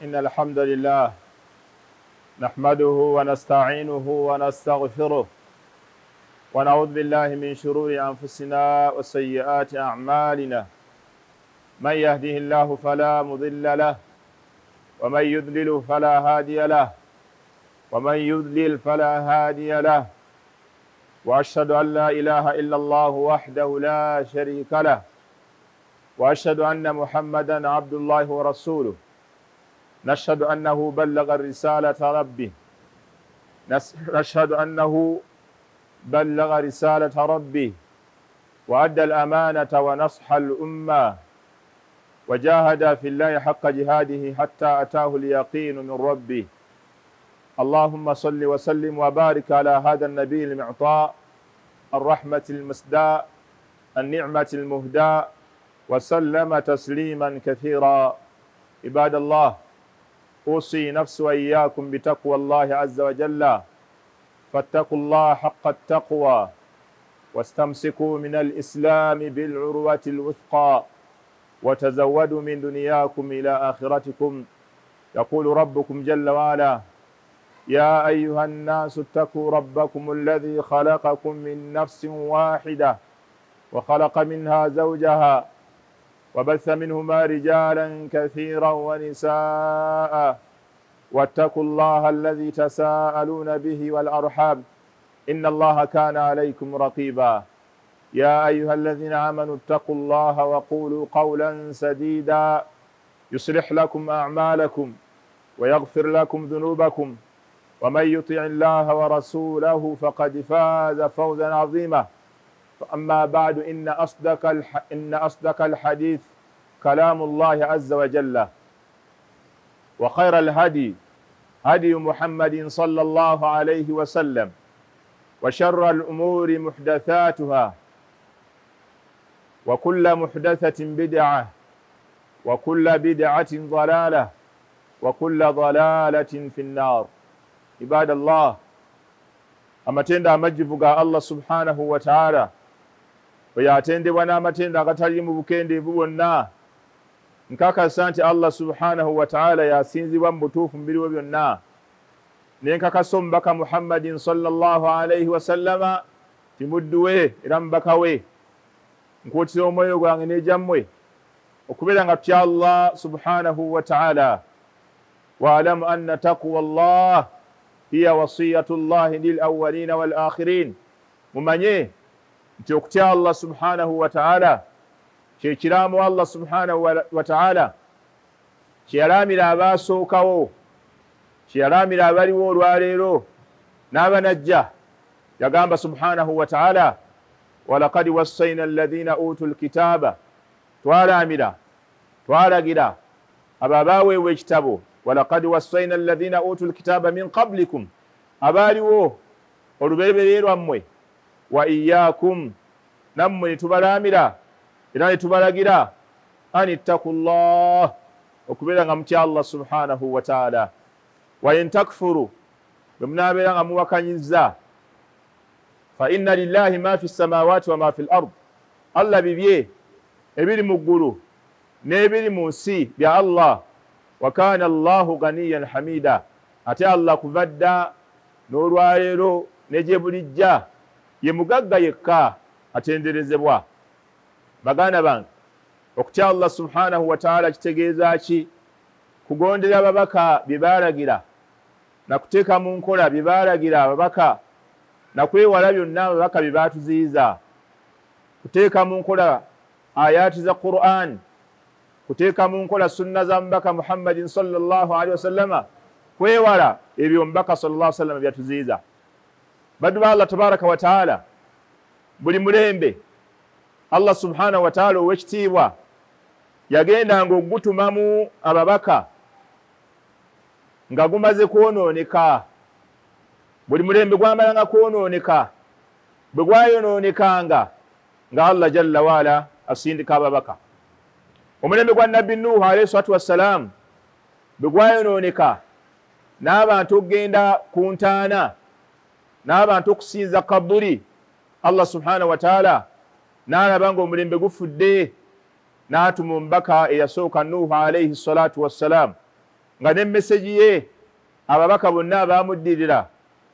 إن الحمد لله نحمده ونستعينه ونستغفره ونعوذ بالله من شرور أنفسنا وسيئات أعمالنا، من يهده الله فلا مضل له، ومن يضلل فلا هادي له، ومن يضلل فلا هادي له، وأشهد أن لا إله إلا الله وحده لا شريك له، وأشهد أن محمدا عبد الله ورسوله. نشهد أنه بلغ الرسالة ربه، نشهد أنه بلغ رسالة ربه وأدى الأمانة ونصح الأمة وجاهد في الله حق جهاده حتى أتاه اليقين من ربه. اللهم صل وسلم وبارك على هذا النبي المعطاء، الرحمة المسداء، النعمة المهداء، وسلم تسليما كثيرا. عباد الله، أوصي نفسي وإياكم بتقوى الله عز وجل، فاتقوا الله حق التقوى واستمسكوا من الإسلام بالعروة الوثقى وتزودوا من دنياكم إلى آخرتكم. يقول ربكم جل وعلا: يا أيها الناس اتقوا ربكم الذي خلقكم من نفس واحدة وخلق منها زوجها وبث منهما رجالا كثيرا ونساء، واتقوا الله الذي تساءلون به والأرحام إن الله كان عليكم رقيبا. يا أيها الذين آمنوا اتقوا الله وقولوا قولا سديدا يصلح لكم أعمالكم ويغفر لكم ذنوبكم، ومن يطع الله ورسوله فقد فاز فوزا عظيما. فأما بعد، إن أصدق الحديث كلام الله عز وجل، وخير الهدي هدي محمد صلى الله عليه وسلم، وشر الأمور محدثاتها، وكل محدثة بدعة، وكل بدعة ضلالة، وكل ضلالة في النار. عباد الله، amatendo amajjuvu ga Allah subhanahu wa taala, oyo atendebwa n'amatendo agatali mu bukendeevu bwonna. Nkakasa nti Allah subhanahu wa taala yasinzibwa mu butuufu mu biriwo byonna, nenkakasa omubaka Muhammadin sallallahu alaihi wasallama ti muddu we era mubaka we. Nkuutira omwoyo gwange n'egyammwe okubeera nga tutya Allah subhanahu wa taala. Waalamu anna taqwa llah hiya wasiyatu llahi lilawalina walakhirin. Mumanye nti okutya Allah subhanahu wa taala kyekiraamo Allah subhanahu wa taala kyeyalaamira abaasookawo, kyeyalaamira abaliwo olwaleero n'abanajja. Yagamba subhanahu wa taala: walakad wassaina alladhina utu lkitaaba, twalaamira, twalagira abo abaaweebwa ekitabo. Walakad wassaina alladhina utu lkitaaba min qablikum, abaaliwo olubereberye lwammwe, wa iyakum, nammwe ne tubalaamira era ne tubalagira, an ittaku llah, okubeera nga mutya Allah subhanahu wa taala. Wa in takfuru, bwe munaabeera nga muwakanyizza, fa inna lillahi ma fi samawati wa ma fi l ard, Allah bibye ebiri mu ggulu n'ebiri mu nsi bya Allah. Wa kana Allahu ganiyan hamida, ate Allah kuva dda n'olwaleero ne gye bulijja ye mugagga yekka atenderezebwa. Baganda bange, okutya Allah subhanahu wa taala kitegeeza ki? Kugondera ababaka bye baalagira, na kuteeka mu nkola bye baalagira ababaka, na kwewala byonna ababaka bye baatuziyiza, kuteeka mu nkola ayaati za Quran, kuteeka mu nkola sunna za mubaka Muhammadin sallallahu alaihi wasallama, kwewala ebyo mubaka sallallahu alaihi wasallama byatuziyiza. Baddu ba Allah tabaraka wa taala, buli mulembe Allah subhanahu wa taala ow'ekitiibwa yagendanga okugutumamu ababaka nga gumaze kwonooneka. Buli mulembe gwamalanga kwonooneka. Bwe gwayonoonekanga, nga Allah jalla waala asindika ababaka. Omulembe gwa Nabbi Nuuhu alaihi salatu wassalaamu bwe gwayonooneka n'abantu okugenda ku ntaana n'abantu okusinza kabuli, Allah subhanahu wa taala n'alaba ng'omulembe gufudde, n'atuma omubaka eyasooka, Nuuhu alaihi salatu wassalaamu. Nga ne mesegi ye ababaka bonna abaamuddirira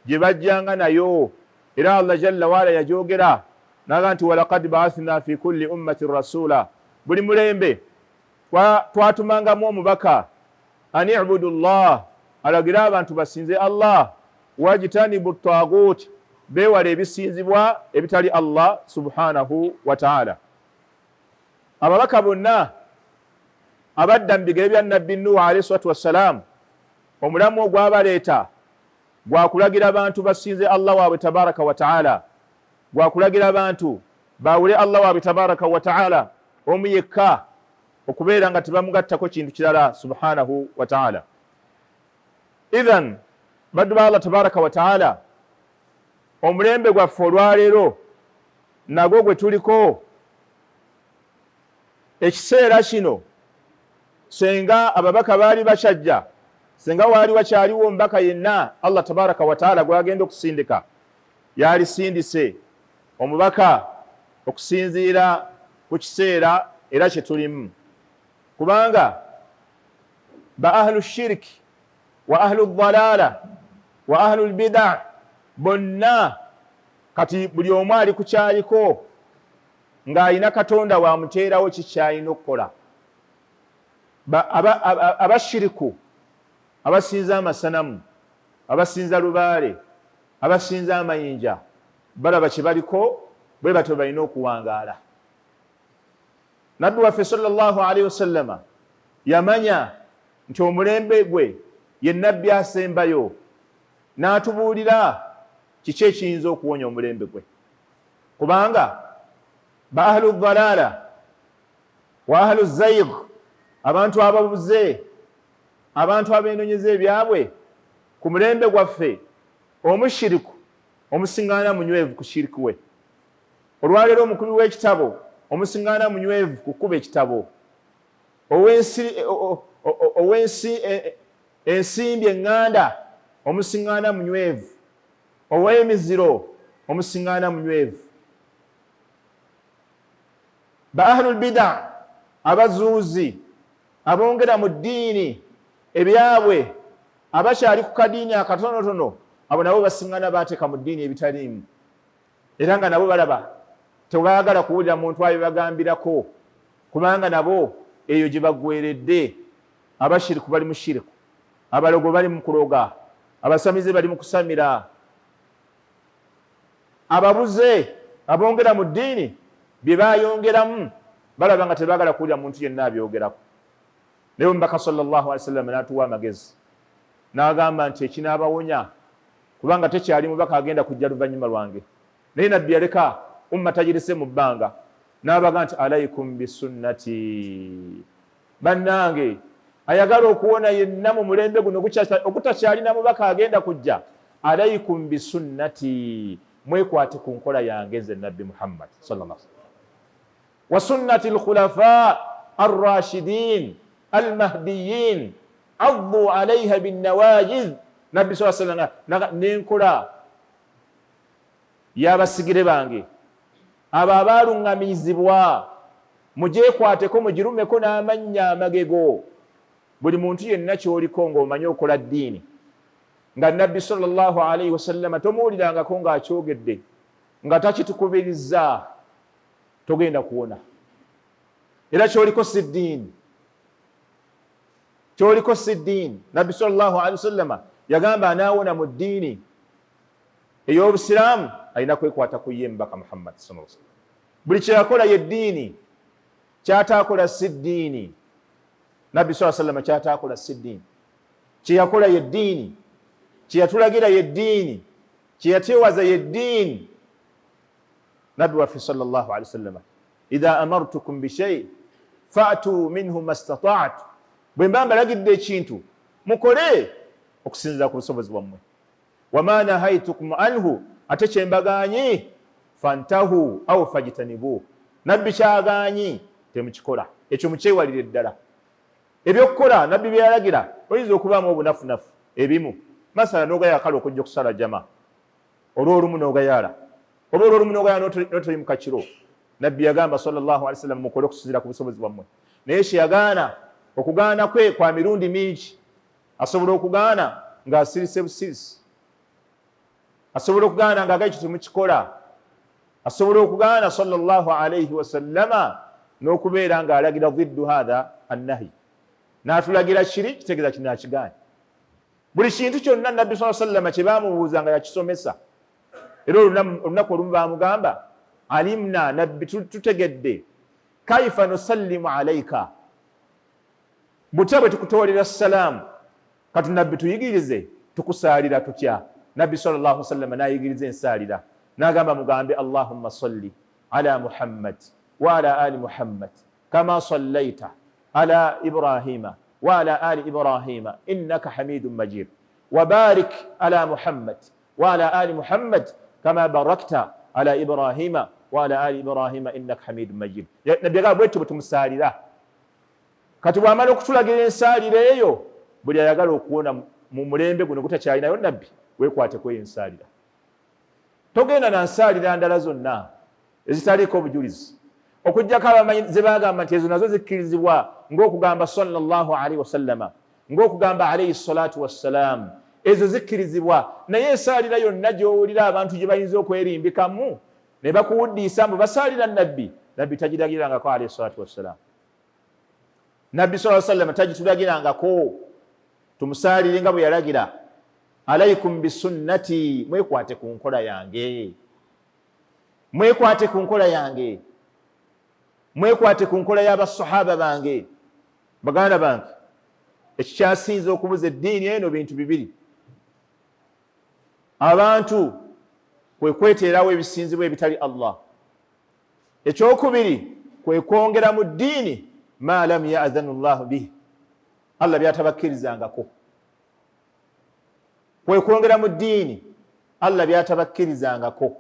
gye bajjanga nayo, era Allah jalla waala yagyogera naga nti walakad baathna fi kulli ummati rasula, buli mulembe twatumangamu omubaka, an ibudu llah, alagire abantu basinze Allah, wajtanibu tagut, beewala ebisinzibwa ebitali Allah subhanahu wataala. Ababaka bonna abadda mu bigere bya Nabbi Nuhu alaihi salatu wassalaamu, omulamu ogwabaleeta gwakulagira bantu basinze Allah waabwe tabaraka wa taala, gwakulagira bantu baawule Allah waabwe tabaraka wa taala omu yekka, okubeera nga tebamugattako kintu kirala subhanahu wa taala. Idhan baddu ba Allah tabaraka wa taala, omulembe gwaffe olwaleero nagwo gwe tuliko ekiseera kino, senga ababaka baali bakyajja, senga waali wakyaliwo omubaka yenna Allah tabaraka wataala gwagenda okusindika, yalisindise omubaka okusinziira ku kiseera era kye tulimu, kubanga ba ahlu shiriki wa ahlu dhalala wa ahlu lbida bonna kati buli omu ali ku kyaliko ng'alina Katonda wamuteerawo kikyalina okukola. Abashiriku abasinza amasanamu, abasinza lubaale, abasinza amayinja, balaba kye baliko, bwe batyo balina okuwangaala. Nabbi waffe sallallahu alaihi wasallama yamanya nti omulembe gwe ye nabbi asembayo, n'atubuulira kiki ekiyinza okuwonya omulembe gwe, kubanga ba ahlu dhalala wa ahlu zaig, abantu ababuze, abantu abenonyeza ebyabwe ku mulembe gwaffe, omushiriku omusiŋŋaana munywevu ku shiriku we. Olwaleero omukubi w'ekitabo omusiŋŋaana munywevu ku kukuba ekitabo, owensi ensimbi eŋŋanda omusiŋŋaana munywevu, ow'emiziro omusiŋŋaana munywevu. Ba ahlul bida, abazuuzi, abongera mu ddiini ebyabwe, abakyali ku kadiini akatonotono, abo nabo basiŋŋaana baateeka mu ddiini ebitaliimu, era nga nabo balaba tebaagala kuwulira muntu abibagambirako, kubanga nabo eyo gye baggweredde. Abashiriku bali mu shiriku, abalogo bali mu kuloga, abasamize bali mu kusamira, ababuze abongera mu ddiini bye bayongeramu balaba nga tebaagala kuwulira muntu yenna abyogerako. Naye omubaka sallallahu alaihi wasallam n'atuwa amagezi n'agamba nti ekinaabawonya, kubanga tekyali mubaka agenda kujja luvannyuma lwange, naye nabbi yaleka umma tagirise mu bbanga, n'abaga nti alaikum bisunnati. Bannange, ayagala okuwona yenna mu mulembe guno ogutakyalina mubaka agenda kujja, alaikum bisunnati, mwekwate ku nkola yange nze Nabbi Muhammad sallallahu alaihi wasallam, wa sunnati alkhulafa arrashidin almahdiyin addu alaiha binnawajiz. Nabbi sallallahu alaihi wasallam n'enkola y'abasigire bange abo abaaluŋŋamizibwa, mugyekwateko mugirumeko n'amannya amagego. Buli muntu yenna ky'oliko ng'omanyi okola ddiini nga Nabbi sallallahu alaihi wasallama tomuwulirangako ng'akyogedde nga takitukubirizza, togenda kuwona. Era ky'oliko si ddiini, ky'oliko si ddiini. Nabbi sallallahu alaihi wasallama yagamba anaawona mu ddiini ey'obusiraamu alina kwekwata ku ye mubaka Muhammad sallallahu alaihi wasallam. Buli kyeyakola ye ddiini, kyataakola si ddiini. Nabbi sallallahu alaihi wasallam kyataakola si ddiini, kyeyakola ye ddiini, kyeyatulagira ye ddiini, kyeyatyewaza ye ddiini. Nabbi waffe sallallahu alaihi wasallam, idha amartukum bishai fatu minhu mastata'tu, bwe mba mbalagidde ekintu mukole okusinziira ku busobozi bwammwe. Wama nahaitukum anhu, ate kyembagaanyi, fantahu au fajtanibu, nabbi kyagaanyi temukikola, ekyo mukyewalire ddala. Ebyokukola nabbi byeyalagira oyinza okubaamu obunafunafu ebimu, masala nogayala kale okujja okusala jama olwolumu nogayala, oba olwolumu nogayala notoyimuka kiro. Nabbi yagamba sallallahu alaihi wasallam mukole okusinziira ku busobozi bwammwe, naye kyeyagaana okugaana kwe kwa mirundi mingi. Asobola okugaana ng'asirise busirisi, asobola okugaana ng'agaye ekyo temukikola, asobola okugaana sallallahu alaihi wasallama n'okubeera ng'alagira dhiddu hatha annahi, n'atulagira kiri kitegeeza kino akigaanye. Buli kintu kyonna Nabbi saa sallama kye baamubuuza nga yakisomesa. Era olunaku olumu baamugamba, alimna Nabbi, tutegedde kaifa nusallimu alaika, butya bwe tukutoolera salaamu, kati Nabbi tuyigirize tukusaalira tutya. Nabbi sallallahu wasallama n'ayigiriza ensaalira, n'agamba mugambe allahumma salli ala Muhammad wa ala ali Muhammad kama sallaita ala Ibrahima wa ala ali Ibrahima innaka hamidun majid wa barik ala Muhammad wa ala ali Muhammad kama barakta ala Ibrahima wa ala ali Ibrahima innaka hamidun majid. Nabbi agamba bwetyo bwe tumusaalira. Kati bw'amala okutulagira ensaalira eyo, buli ayagala okuwona mu mulembe guno gutakyalinayo Nabbi, weekwateko eyo ensaalira. Togenda na nsaalira ndala zonna ezitaliiko bujulizi, okuggyako abamanyi ze bagamba nti ezo nazo zikkirizibwa, ng'okugamba sallallahu alaihi wasallama, ng'okugamba alaihi salatu wassalam, ezo zikkirizibwa. Naye ensaalira yonna gy'owulira abantu gye bayinza okwerimbikamu ne bakuwuddiisa mbu basaalira Nabbi, Nabbi tagiragirangako alaihi salatu wassalam. Nabbi sallallahu alaihi wasallam tagitulagirangako. Tumusaalire nga bwe yalagira, alaikum bisunnati, mwekwate ku nkola yange, mwekwate ku nkola yange, mwekwate ku nkola y'abasahaba bange. Baganda bange, ekikyasinze okubuza eddiini eno bintu bibiri. Abantu kwe kweteerawo ebisinzibwa ebitali Allah. Ekyokubiri kwe kwongera mu ddiini ma lam yadhanu llahu bihi, Allah byatabakkirizangako. Kwe kwongera mu ddiini Allah byatabakkirizangako.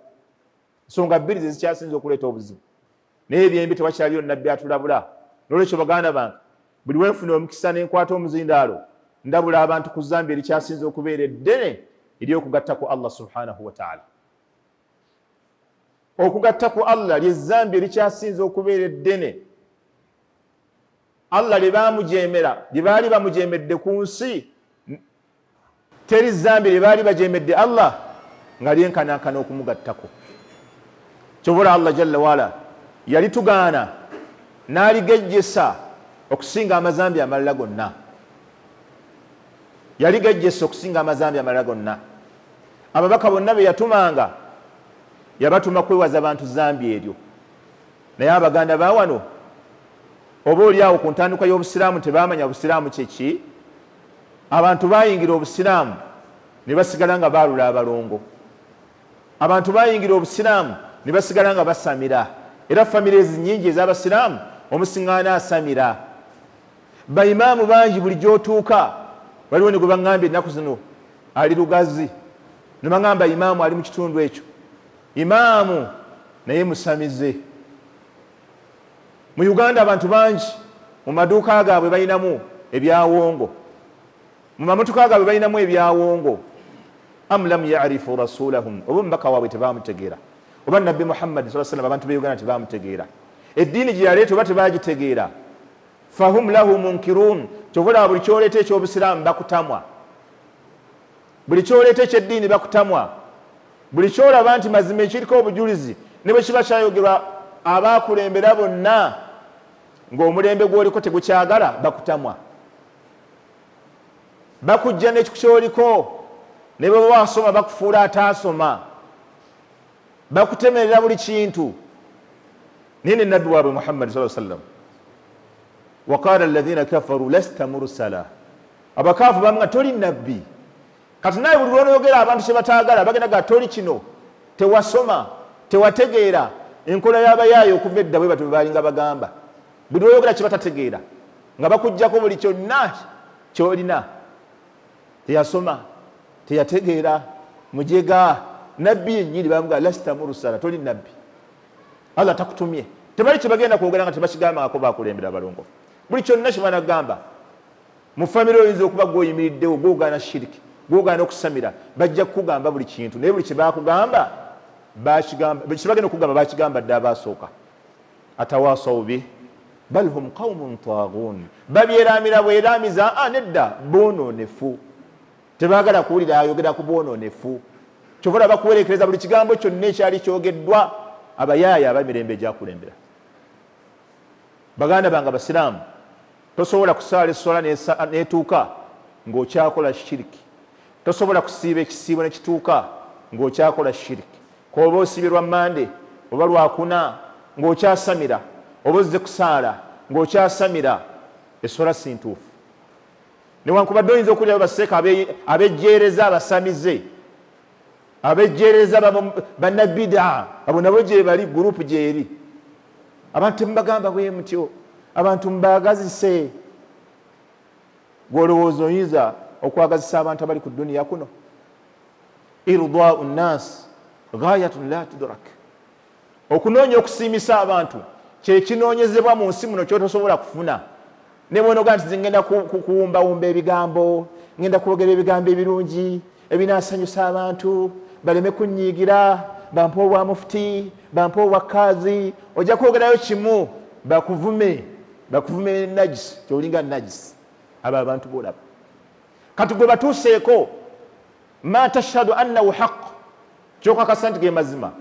Nsonga bbiri ze zikyasinze okuleeta obuzibu, naye ebyembi tewakyaliyo Nabbi atulabula. Nolwekyo baganda bange, buli wenfuna omukisa nenkwata omuzindaalo, ndabula abantu ku zambi erikyasinze okubeera eddene ery'okugatta ku Allah subhanahu wataala. Okugatta ku Allah lyezambi erikyasinze okubeera eddene. Allah lye baamujemera, lye baali bamujemedde ku nsi, teri zambi lye baali bajemedde Allah nga lyenkanankana okumugattako. Kyobola Allah jalla waala yalitugaana n'aligejjesa okusinga amazambi amalala gonna, yaligejjesa okusinga amazambi amalala gonna. Ababaka bonna be yatumanga yabatuma kwewaza bantu zambi eryo, naye abaganda ba wano oba oli awo ku ntandikwa y'obusiraamu tebaamanya busiraamu kyeki. Abantu bayingira obusiraamu ne basigala nga baalula abalongo, abantu bayingira obusiraamu ne basigala nga basamira. Era famire ezi nyingi ez'abasiraamu omusiŋŋaana asamira. Baimaamu bangi buli gy'otuuka, waliwo ne gwe baŋŋambye ennaku zino ali Lugazi, ne baŋŋamba imaamu ali mu kitundu ekyo, imaamu naye musamize. Mu Uganda abantu bangi mu maduuka gaabwe balinamu ebyawongo, mu mamotoka gaabwe balinamu ebyawongo. Am lam yarifu rasulahum, oba omubaka waabwe tebamutegeera, oba Nabbi Muhammadi saa sallam abantu be Uganda tebamutegeera, eddiini gye yaleeta oba tebagitegeera. Fahum lahu munkirun, kyova olaba buli kyoleeta ekyobusiraamu bakutamwa, buli kyoleeta ekyeddiini bakutamwa, buli kyolaba nti mazima ekiriko obujulizi ne bwe kiba kyayogerwa abaakulembera bonna ng'omulembe gw'oliko tegukyagala, bakutamwa, bakujja nekyoliko, ne bwe wasoma bakufuula ataasoma, bakutemerera buli kintu. Naye ne Nabbi waabwe Muhammadi saa sallam, waqala alladhina kafaru lasta mursala, abakaafu bamuga toli nabbi. Kati naye buli lwonoyogera abantu kye bataagala bagenda ga toli kino, tewasoma, tewategeera. Enkola y'abayaayo okuva edda bwe batyo bwe baalinga bagamba, buli lwoyogera kye batategeera nga bakuggyako buli kyonna kyolina. Teyasoma, teyategeera, mujega. Nabbi yennyini bamuga lasta mursala, toli nabbi, Allah takutumye. Tebali kyebagenda kwogera nga tebakigambangako bakulembera abalongofu. Buli kyonna kyebanagamba mu famire, oyinza okuba gwoyimiriddewo gwogaana shiriki, gwogaana okusamira, bajja kukugamba buli kintu, naye buli kyebakugamba kyebagenda okugamba bakigamba dde abaasooka. Atawasaw bih Bal hum qaumun taghun, babyeramira bweramiza. Ah, nedda, boononefu, tebaagala kuwulira ayogera ku bwononefu. Kyova olaba bakuwerekereza buli kigambo kyonna ekyali kyogeddwa abayaaya abamirembe egyakulembera. Baganda bange abasiraamu, tosobola kusaala essola netuuka ng'okyakola shiriki. Tosobola kusiiba ekisiibo nekituuka ng'okyakola shiriki. Koba osiibye lwa Mande oba Lwakuna ng'okyasamira, oba ozze kusaala ng'okyasamira, essola si ntuufu. Newankubadde oyinza okuwulirayo baseeka abejjeereza abasamize, abejjeereza bannabida, abo nabo gyebali, gurupu gyeri. Abantu temubagamba bwe mutyo, abantu mubaagazise. Gwolowooza oyinza okwagazisa abantu abali ku duniya kuno? Irdau nnas ghayatun la tudrak. Okunoonya okusiimisa abantu kyekinoonyezebwa mu nsi muno kyotosobola kufuna. Ne bwonoga nti ngenda kuwumbawumba ebigambo, ngenda kwogera ebigambo ebirungi ebinaasanyusa abantu baleme kunnyiigira, bampe obwa mufuti, bampe obwa kaazi, ojja kwogerayo kimu bakuvume, bakuvume najisi, kyolinga najisi. Abo abantu bolaba kati gwe batuuseeko, ma tashhadu annahu haq, kyokakasa nti ge mazima.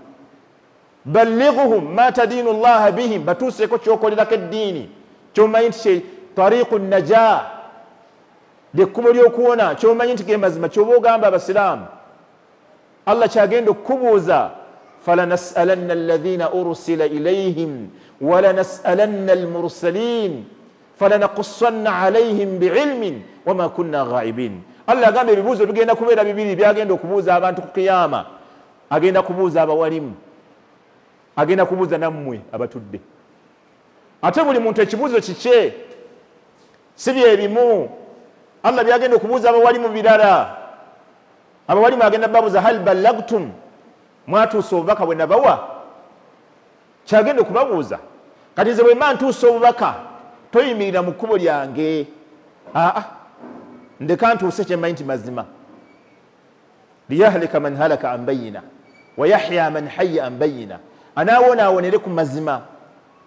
Ballighuhum ma tadiinu llaha bihim, batuuseeko kyokolerako eddiini, kyomanyi nti kye tariiku naja, lyekkubo ly'okuwona, kyomanyi nti ge mazima, kyoba ogamba abasiraamu. Allah kyagenda okukubuuza, falanasalanna alladhina ursila ilayhim walanasalanna almursalin falanakussanna alaihim biilmin wama kunna ghaibin. Allah agamba ebibuuzo bigenda kubeera bibiri byagenda okubuuza abantu ku kiyama. Agenda kubuuza abawalimu, agenda kubuuza nammwe abatudde. Ate buli muntu ekibuuzo kikye, si byebimu. Allah byagenda okubuuza abawalimu birala. Abawalimu agenda babuuza hal ballagtum, mwatuusa obubaka bwe nabawa? Kyagenda okubabuuza. Kati nze bwemba ntuusa obubaka, toyimirira mu kkubo lyange, aa ndeka ntuuse kyemmanyi nti mazima. Liyahlika man halaka an bayina wayahya man hayya an bayina, anaawona awonere ku mazima,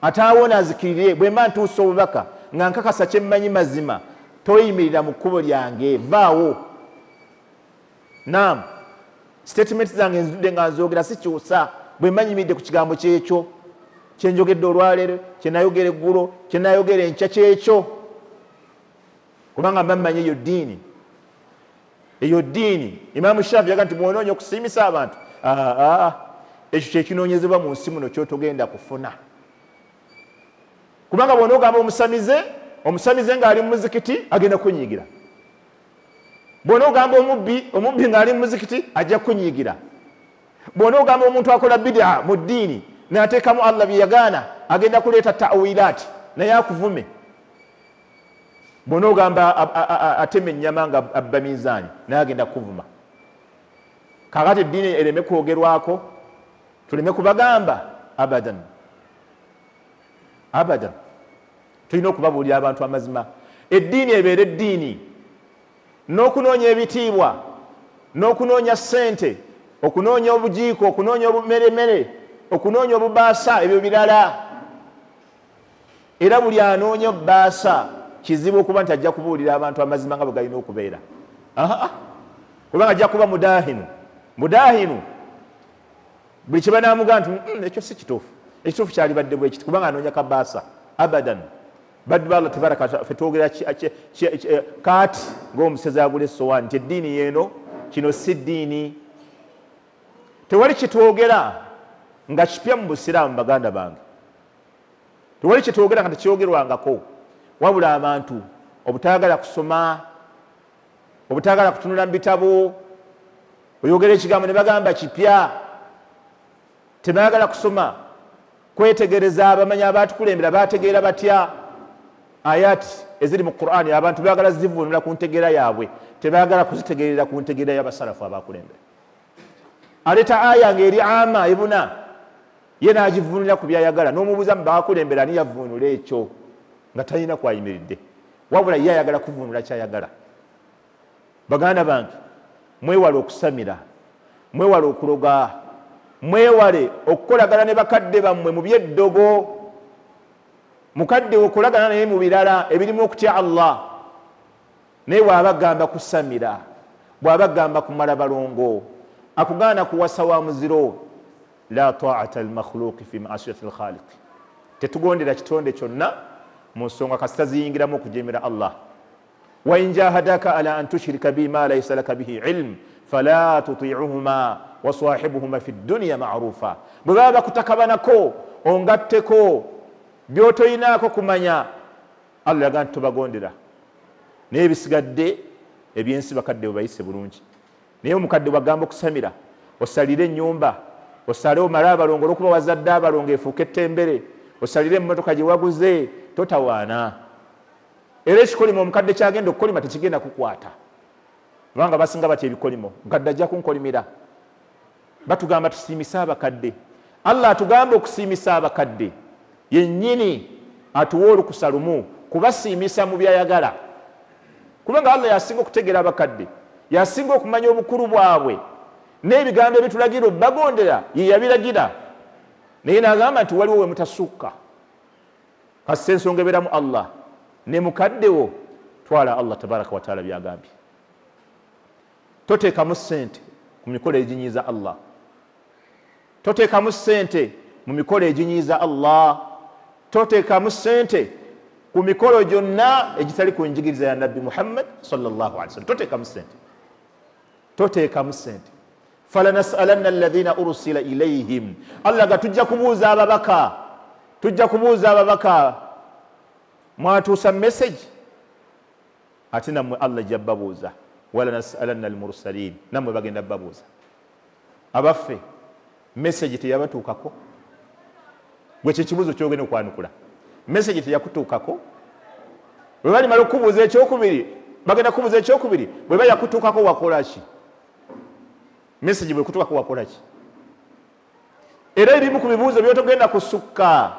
ataawona azikirire. Bwemba ntuusa obubaka nga nkakasa kyemmanyi mazima, toyimirira mu kkubo lyange, vaawo. Naam, statement zange nzidde nga nzogera, sikyusa. Bwe mba nyimiridde ku kigambo kyekyo kyenjogedde olwaleero, kyenayogera eggulo, kyenayogera enkya, kyekyo, kubanga mba mmanyi eyo ddiini. Eyo ddiini. Imaamu Shafi yaga nti bwonoonya okusiimisa abantu, ekyo kyekinoonyezebwa mu nsi muno kyotogenda kufuna. Kubanga bw'onoogamba omusamize, omusamize ng'ali mu muzikiti agenda kukunyiigira. Bw'onoogamba omubbi, omubbi ng'ali mu muzikiti ajja kukunyiigira. Bw'onoogamba omuntu akola bidaa mu ddiini n'ateekamu Allah bye yagaana, agenda kuleeta tawilaati naye akuvume. Bw'onoogamba atema ennyama nga abba minzaani naye agenda kukuvuma. Kaakati eddiini ereme kwogerwako, tuleme kubagamba? Abadan, abadan. Tulina okubabuulira abantu amazima, eddiini ebeere eddiini. N'okunoonya ebitiibwa, n'okunoonya ssente, okunoonya obujiiko, okunoonya obumeremere, okunoonya obubaasa, ebyo birala. Era buli anoonya obbaasa kizibu okuba nti ajja kubuulira abantu amazima nga bwe galina okubeera, kubanga ajja kuba mudahinu mudahinu. Buli kye banaamugaa nti ekyo si kituufu, ekituufu kyalibadde bwe kiti, kubanga anoonya kabaasa. Abadan, baddu ba Allah tabaraka, ffe twogera kaati ng'omusezi agula essowaani nti eddiini yeeno, kino si ddiini. Tewali kitwogera nga kipya mu busiraamu, baganda bange. Tewali kyetwogera nga tekyogerwangako, wabula abantu obutaagala kusoma, obutaagala kutunula mu bitabo, oyogera ekigambo ne bagamba kipya. Tebaagala kusoma, kwetegereza. Abamanyi abaatukulembera baategeera batya ayati eziri mu Qur'ani? Abantu baagala zivuunula ku ntegeera yaabwe, tebaagala kuzitegeerera ku ntegeera y'abasalafu abakulembera. Aleeta aya ng'eri ama ebuna, ye n'agivvuunulira ku by'ayagala, n'omubuuza mu baakulembera ani yavvuunula ekyo, nga talina kwayimiridde, wabula ye ayagala kuvvuunula ky'ayagala. Baganda bange, mwewale okusamira, mwewale okuloga, mwewale okukolagana ne bakadde bammwe mu by'eddogo. Mukadde okolagana naye mu birala ebirimu okutya Allah, naye bw'aba agamba kusamira, bw'aba agamba kumala balongo, akugaana kuwasa wa muziro, la taata almakhluqi fi maasiyati lkhaliqi, tetugondera kitonde kyonna mu nsonga kasita ziyingiramu okujemera Allah. Wain jahadaka ala an tushrika bi ma laisa laka bihi ilm fala tutiuhuma wasahibuhuma fi dduniya marufa. Bwe baba bakutakabanako ongatteko byotoyinaako kumanya, Allah yagaa nti tobagondera, naye ebisigadde ebyensi bakadde bwebayise bulungi. Naye omukadde wagamba okusamira, osalire ennyumba, osale omale abalongo olwokuba wazadde abalongo efuuka ettembere, osalire emmotoka gye waguze, totawaana. Era ekikolimo omukadde kyagenda okukolima tekigenda kukwata, kubanga basinga batya ebikolimo. Mukadde ajja kunkolimira. Batugamba tusiimise abakadde. Allah atugamba okusiimisa abakadde, yennyini atuwa olukusa lumu kubasiimisa mu byayagala, kubanga Allah yasinga okutegeera abakadde, yasinga okumanya obukulu bwabwe, n'ebigambo ebitulagira obbagondera ye yabiragira, naye n'agamba nti waliwo we mutasukka. Kasita ensonga ebeeramu Allah ne mukaddewo, twala Allah tabaraka wataala byagambye. Toteekamu ssente ku mikolo eginyiiza Allah, toteekamu ssente mu mikolo eginyiiza Allah, toteekamu ssente ku mikolo gyonna egitali ku njigiriza ya Nabbi Muhammad sallallahu alaihi wasallam. Toteekamu ssente, toteekamu ssente. Falanasalanna alladhina ursila ilayhim, Allah ga tujja kubuuza ababaka, tujja kubuuza ababaka, mwatuusa message? Ate nammwe Allah ajja babuuza, walanasalanna almursalin, nammwe bagenda babuuza. Abaffe, message teyabatuukako? Gwe kyekibuuzo kyogenda okwanukula, message teyakutuukako? Bwe balimala okukubuuza ekyokubiri, bagenda kukubuuza ekyokubiri, bweba yakutuukako wakolaki? Message bwekutuukako wakolaki? Era ebimu ku bibuuzo byotogenda kusukka,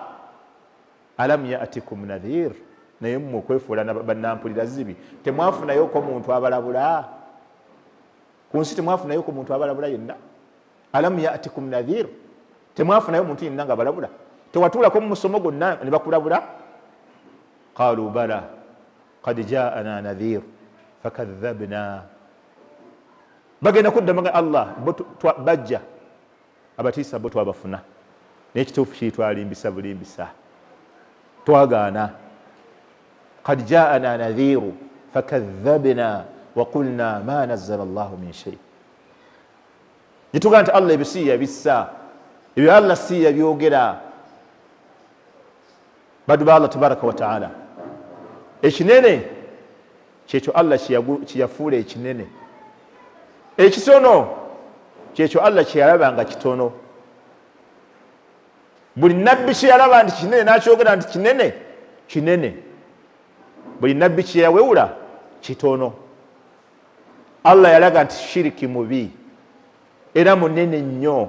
alam yatikum nadhir, naye mmwe okwefuula bannampulira zibi, temwafunayoko muntu abalabula ku nsi? Temwafunayoko muntu abalabula yenna? Alam yatikum nadhir, temwafunayo muntu yenna nga balabula? Tewatuulako mu musomo gwonna ne bakulabula? Qalu bala kad jaana nadhir fakadhabna, bagenda kuddamu Allah bajja abatiisa bo twabafuna, naye ekituufu kiri twalimbisa bulimbisa, twagaana. Kad jaana nadhiru fakadhabna waqulna ma nazzala llahu min shei, nitugaa nti Allah ebyo si yabissa, ebyo Allah si yabyogera. Badu ba Allah tabaraka wataala, ekinene kyekyo Allah kyeyafuula ekinene, ekitono kyekyo Allah kyeyalaba nga kitono. Buli nabbi kyeyalaba nti kinene nakyogera nti kinene kinene, buli nabbi kyeyawewula kitono. Allah yalaga nti shiriki mubi era munene nnyo.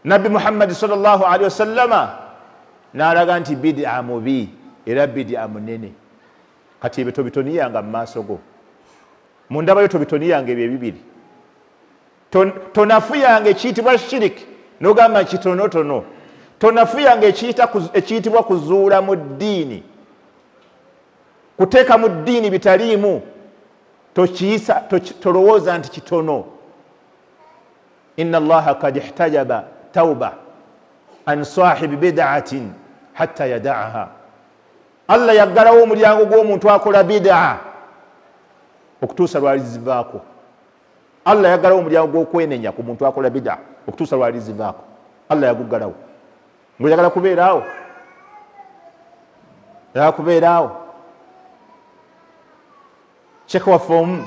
Nabbi Muhammadi sallallahu alaihi wasallama n'alaga nti bid'a mubi era bid'a munene. Kati ebyo tobitoniyanga mu maaso go, mu ndabayo tobitoniyanga ebyo ebibiri. Tonafuyanga ekiyitibwa shiriki nogamba kitonotono, tonafuyanga ekiyitibwa kuzuula mu ddiini, kuteeka mu ddiini bitaliimu, tokiyisa, tolowooza nti kitono. Inna allaha kad ihtajaba tauba an sahibi bid'atin hatta yadaaha, Allah yaggalawo omulyango gw'omuntu akola bid'a okutuusa lwalizivaako. Allah yaggalawo omulyango gw'okwenenya ku muntu akola bid'a okutuusa lwalizivaako. Allah yaguggalawo. Ngaoyagala kubeeraawo, oyagala kubeeraawo. Sheekh waffe omu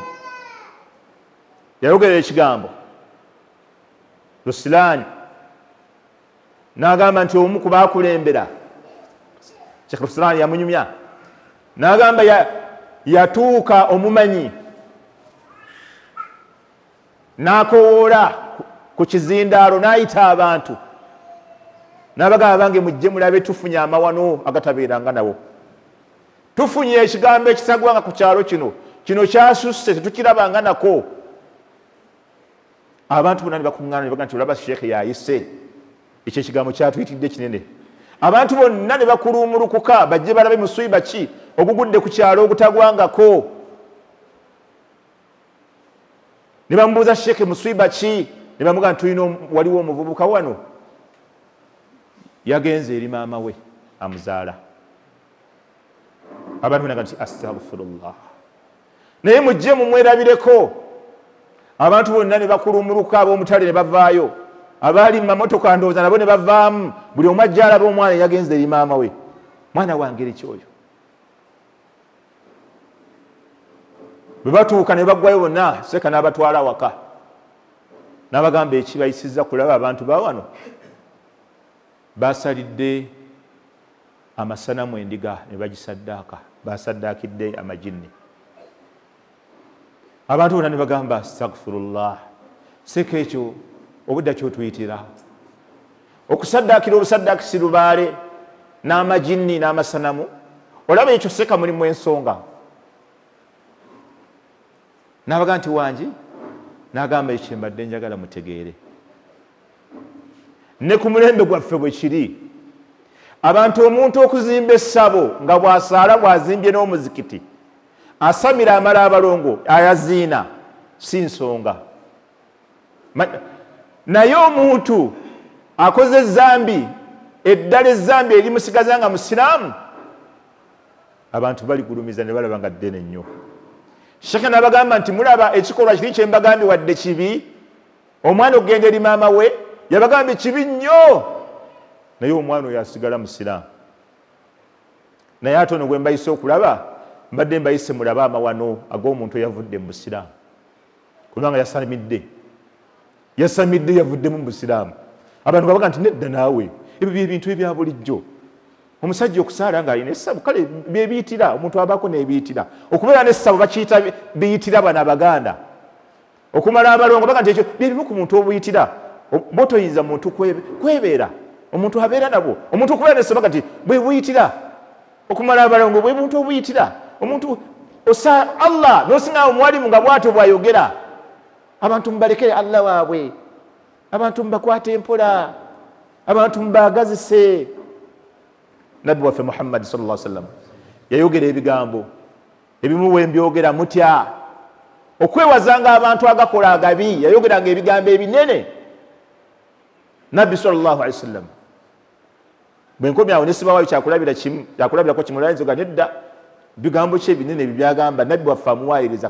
yayogera ekigambo Rusilaani n'agamba nti omu ku baakulembera Sheekh Rusilaani yamunyumya n'agamba yatuuka omumanyi n'akowoola ku kizindaalo n'ayita abantu n'abagamba, bange mujje mulabe, tufunye amawano agatabeeranga nawo, tufunye ekigambo ekitagwanga ku kyalo kino, kino kyasusse tetukirabanga nako. Abantu bonna ne bakuŋŋaana ne bagamba nti olaba sheekhe yayise, ekyo ekigambo kyatuyitidde kinene. Abantu bonna ne bakuluumulukuka bajje balabe musiiba ki ogugudde ku kyalo ogutagwangako. Ne bamubuuza, Sheeke, musiiba ki? Ne bamugamba, tulina waliwo omuvubuka wano yagenze eri maama we amuzaala. Abantu banaga nti astaghfirullah, naye mujje mumwerabireko. Abantu bonna ne bakulumuluka, ab'omutale ne bavaayo, abaali mu mamotoka ndowooza nabo ne bavaamu, buli omu ajja alaba omwana eyagenze eri maama we. Mwana wange ki oyo? Bwe batuuka ne baggwayo bonna, seeka n'abatwala awaka n'abagamba ekibayisizza kulaba abantu ba wano basalidde amasanamu endiga ne bagisaddaaka, basaddaakidde amajinni. Abantu bonna ne bagamba astagfirullah, seeka ekyo obudda kyotuyitira okusaddaakira obusaddaakisi lubaale n'amajinni n'amasanamu. Olaba ekyo seeka mulimu ensonga. N'abaga nti wangi, n'agamba ekyo mbadde njagala mutegeere ne ku mulembe gwaffe bwe kiri. Abantu omuntu okuzimba essabo nga bw'asaala bw'azimbye n'omuzikiti asamira amala abalongo ayaziina si nsonga. Naye omuntu akoze ezambi eddala, ezambi erimusigaza nga musiraamu, abantu baligulumiza ne balaba nga ddene nnyo. Sheka n'abagamba nti mulaba ekikolwa kiri kye mbagambye wadde kibi, omwana okugenda eri maama we yabagambye kibi nnyo, naye omwana oyo asigala musiraamu. Naye ate ono gwe mbayise okulaba, mbadde mbayise mulabe amawano ag'omuntu eyavudde mu busiraamu, kubanga yasamidde, yasamidde, yavuddemu mu busiraamu. Abantu nga baga nti nedda naawe, ebyo byebintu ebya bulijjo, omusajja okusaala ng'alina essabo, kale byebiyitira, omuntu abaako n'ebiyitira. Okubeera n'essabo bakiyita biyitira bano Abaganda. Okumala abalongo baga nti ekyo byebimu ku muntu obuyitira, bo toyinza muntu kwebeera, omuntu abeera nabwo. Omuntu okubeera n'essabo baga nti bwe buyitira. Okumala abalongo bwe buntu obuyitira omuntu osa Allah n'osinga omuwalimu nga bw'atyo bw'ayogera. Abantu mubalekere Allah waabwe, abantu mubakwate empola, abantu mubaagazise. Nabbi waffe Muhammadi sallallahu alaihi wasallam yayogera ebigambo ebimu, bwe mbyogera mutya okwewazanga abantu agakola agabi. Yayogeranga ebigambo ebinene Nabbi sallallahu alaihi wasallam. Bwe nkomye awo nesibawayo kyakulabira kimu, kyakulabirako kimu, layinza nedda bigambo ki ebinene ebyo byagamba nabbi waffe amuwaayiriza.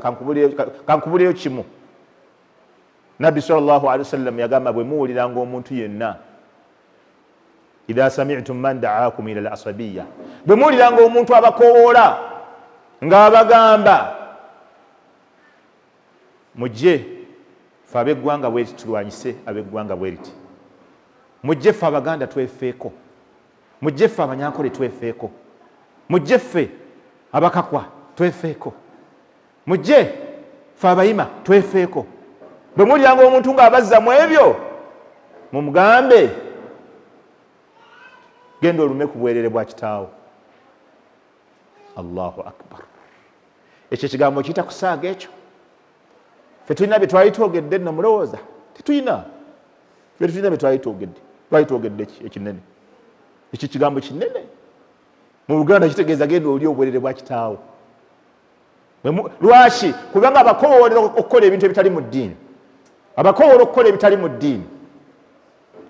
Kankubulireyo kimu. Nabbi sallallahu alaihi wasallam yagamba, bwe muwuliranga omuntu yenna, idha sami'tum man da'akum ila al-asabiyya, bwe muwuliranga omuntu abakowoola ng'abagamba mujje ffe ab'eggwanga bwe tulwanyise ab'eggwanga bwe riti, mujje ffe Abaganda twefeeko, mujje ffe Abanyankole twefeeko, mujje ffe Abakakwa twefeeko, mujje ffe Abayima twefeeko, bwe muwuliranga omuntu ng'abazza mu ebyo, mumugambe genda olume ku bwerere bwa kitaawo. Allahu akbar! Ekyo ekigambo kiyita kusaaga. Ekyo ffe tulina bye twali twogedde nno, mulowooza tetulina? Ffe tulina bye twali twogedde. Twali twogedde ki ekinene? Ekyo kigambo kinene mu Luganda, kitegeeza genda oli obwerere bwa kitaawo. Lwaki? Kubanga abakowoolera okukola ebintu ebitali mu ddiini, abakowoola okukola ebitali mu ddiini,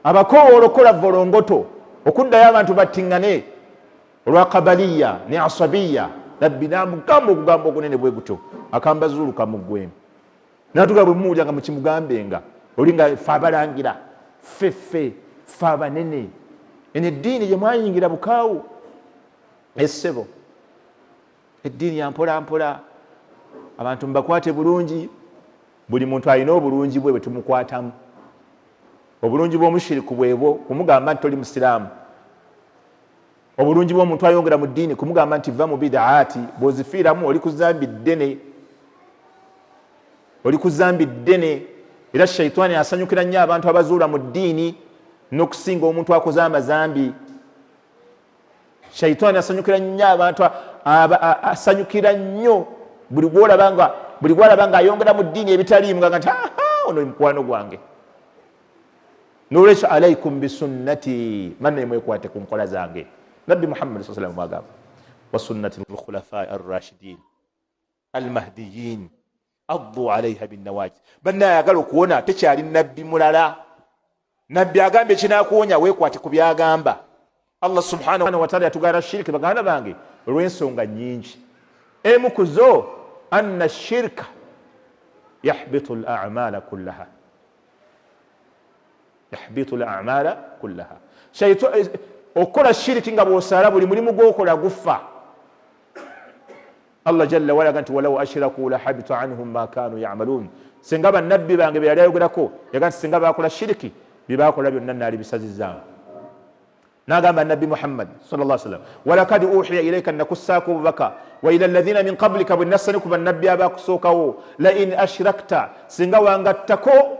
abakowoola okukola volongoto, okuddayo abantu battiŋŋane olwa kabaliya ne asabiya. Nabbi namugamba okugamba okunene bwe gutyo, akambazuuluka mu ggwemu natuga, bwe muwulira nga mukimugambenga oli nga fe abalangira, ffe ffe ffe abanene, eno eddiini gye mwayingira bukaawu. Essebo, eddiini ya mpola mpola, abantu mubakwate bulungi. Buli muntu alina obulungi bwe bwe tumukwatamu. Obulungi bw'omushiriku bwebwo kumugamba nti toli musiraamu. Obulungi bw'omuntu ayongera mu ddiini kumugamba nti va mu bidaati, bw'ozifiiramu oli ku zambi ddene, oli ku zambi ddene. Era shaitaani asanyukira nnyo abantu abazuula mu ddiini n'okusinga omuntu akoze amazambi. Shaitaani asanyukira nnyo abantu, asanyukira nnyo buli gwolaba nga ayongera mu ddiini ebitaliimu, nga nti ono mukwano gwange. Nolwekyo alaikum bisunnati, manne mwekwate ku nkola zange. Nabbi Muhammad saa salam agamba wa sunnati lkhulafai arrashidin almahdiyin addu alaiha binnawaji. Banne ayagala okuwona tekyali nabbi mulala. Nabbi agambye ekinakuwonya weekwate ku byagamba. Allah subhanahu wataala yatugaana shiriki baganda bange olw'ensonga nyingi. Emu ku zo anna shirka yahbitu l amala kullaha, yahbitu l amala kullaha. Okukola shiriki nga bw'osaala buli mulimu gw'okola gufa. Allah jalla wala nti walau ashiraku lahabita anhum ma kanu yamalun. Singa bannabbi bange be yali ayogerako yaga nti singa bakola shiriki byebakola byonna naali bisazizaamu. Nagamba nabbi Muhammad sal sallam walakad uhiya ilaika, nakussaako obubaka, wa ila alladhina min qablika, bwe nassa ne ku bannabbi abakusookawo, lain ashrakta, singa wangattako,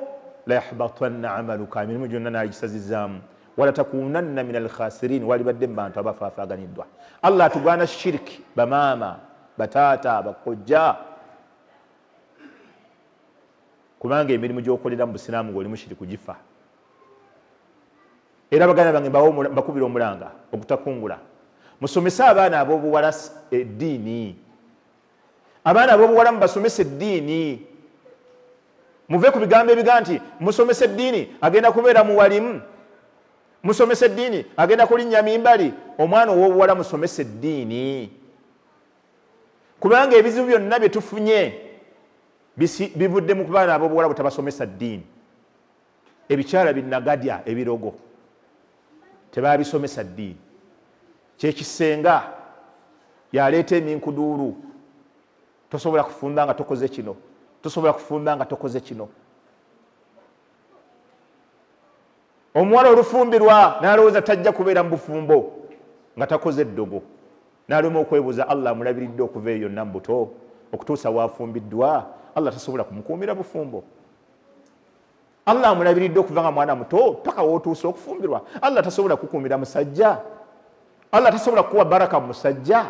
layahbatanna amaluka, emirimu gyonna naaligisazizaamu, walatakunanna min alkhasirin, walibadde mu bantu abafaafaganiddwa. Allah atugaana shiriki bamaama, bataata, bakojja, kubanga emirimu gyokolera mu busiraamu ngaoli mushiriku gifa. Era baganda bange mbakubira omulanga ogutakungula, musomese abaana ab'obuwala eddiini. Abaana ab'obuwala mubasomese eddiini, muve ku bigambo ebiga nti musomese eddiini agenda kubeera muwalimu, musomese eddiini agenda kulinnya mimbali. Omwana ow'obuwala musomese eddiini, kubanga ebizibu byonna bye tufunye bivudde mu kubaana ab'obuwala butabasomesa ddiini. Ebikyala binagadya ebirogo tebabisomesa ddiini. Kyekisenga yaleeta eminkuduulu, tosobola kufumba nga tokoze kino, tosobola kufumba nga tokoze kino. Omuwala olufumbirwa n'alowooza tajja kubeera mu bufumbo nga takoze eddogo, n'alema okwebuuza Allah amulabiridde okuva eyo yonna mu buto okutuusa waafumbiddwa, Allah tasobola kumukuumira bufumbo? Allah amulabiridde okuva nga mwana muto paka wootuuse okufumbirwa, Allah tasobola kukuumira musajja? Allah tasobola kukuwa baraka mu musajja?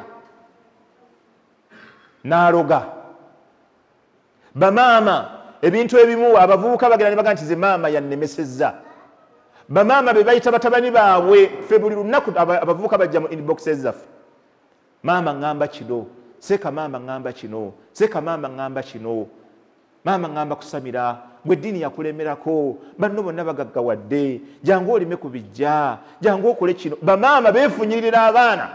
N'aloga bamaama ebintu ebimu. Abavubuka bagenda ne baga nti ze maama yannemesezza. Bamaama be bayita batabani baabwe. Ffe buli lunaku abavubuka bajja mu inboxes zaffe, maama ŋŋamba kino, seeka maama ŋŋamba kino, seeka maama ŋŋamba kino, maama ŋŋamba kusamira, gwe eddiini yakulemerako, banno bonna bagaggawadde, jangu olime ku bijja, jangu okole kino. Bamaama beefunyirira abaana.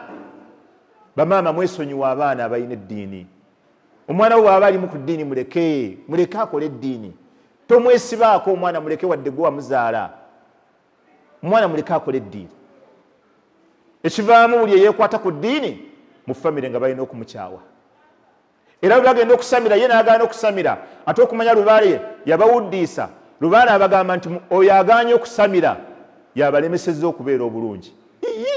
Bamaama mwesonyiwa abaana abalina eddiini. Omwana we bwaba alimu ku ddiini muleke, muleke akole eddiini, tomwesibaako. Omwana muleke, wadde gwe wamuzaala, omwana muleke akole eddiini. Ekivaamu buli eyeekwata ku ddiini mu famire nga balina okumukyawa. Era bwe bagenda okusamira ye n'agaana okusamira, ate okumanya lubaale yabawuddiisa, lubaale abagamba nti oyo agaanye okusamira yabalemesezza okubeera obulungi. Iyi,